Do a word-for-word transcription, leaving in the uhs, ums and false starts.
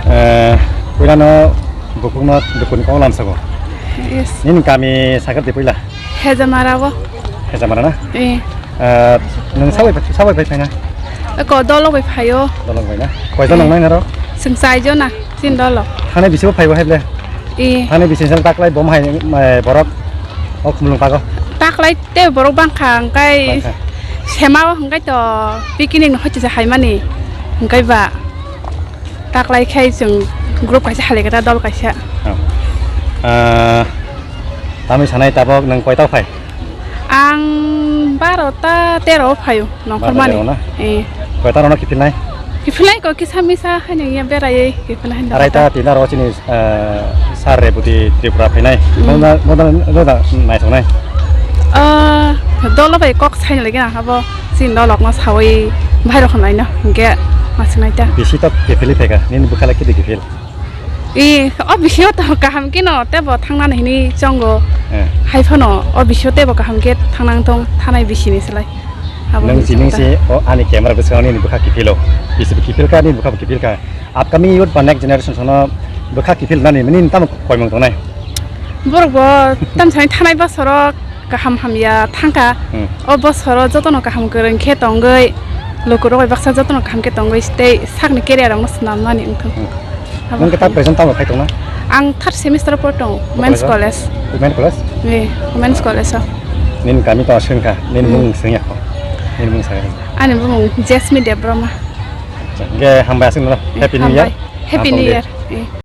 Eh, puilano bukukno dukuni kok lamsago. Yes. Nini kami sakar di puila? Hejamara o. Hejamara na? Eh. Eh, nung sabai, sabai bai phaina? Eko dolo bai phaio. Dolo bai na? Koijon nong nai naro? Sung saijo na, sin dolo. Thane bisi bo phaibo hai ble? Eh. Thane bisi sang taklai bom hai, eh, borok. O khumlung pago. Taklai te borok bangkha, hingkai Bangkha. Sema o hingkai to picnic no hochi se haimani. Hingkai ba. Taklai khai chwng group kaisa halai kata dol kaisa. Oh. Ah, tamni sanai tabok nang koita phai? Ang baro ta tero o phaio, nongkhor Baro mani. Tero na? Eh. Koita rok no kiphilnai? Kiphilnai ko kisa misa haino ya berai kiphilnai haino. Arai ta tina ro chini, ah, sar re buti Tripura phainai. Mm. Moda, moda, moda nai songnai? Ah, dolo bai kok saina lagi na habo. Sin dolok no sawi bhai rok naino hingke masuk nai ta. Bisi to kiphilwi phaikha, nini bwkha lai kidi kiphil? I, o bisio to kaham keno tebo thangnani hini chongo. Eh. Hai phano o bisio tebo kaham ke thangnang tong thanai bisini selai. Abo Nang hini chini chongo ta. Si o ani camera bwskango nini bwkha kiphilo. Bisi kiphil kha nini bwkha kiphil kha. Upcoming youth ba next generation sono bwkha kiphil nani mani tamo koimung tongnai. Borok bo tam sani thanai bosoro kaham hamya thangkha. Hmm. O bosoro jotono kaham kwrwng khe tongwi, lukurok bai baksa jotono kaham khe tongwi tei sakni career rokno swnamnani wngthung. Hmm. Abo Nung khe ta hai. Present tamo khai tongna? Ang third semester por tongo, Women's College. Women's College? Ni, Women's College o. Nini kami to swngkha, nini Hmm. mung swngya kho. Nini mung swngya. Ani bumung Jasmine Debbarma. Ge hambai aswk no. Eh, Happy New Year. Hambai. Happy New Hambai. Year. Eh.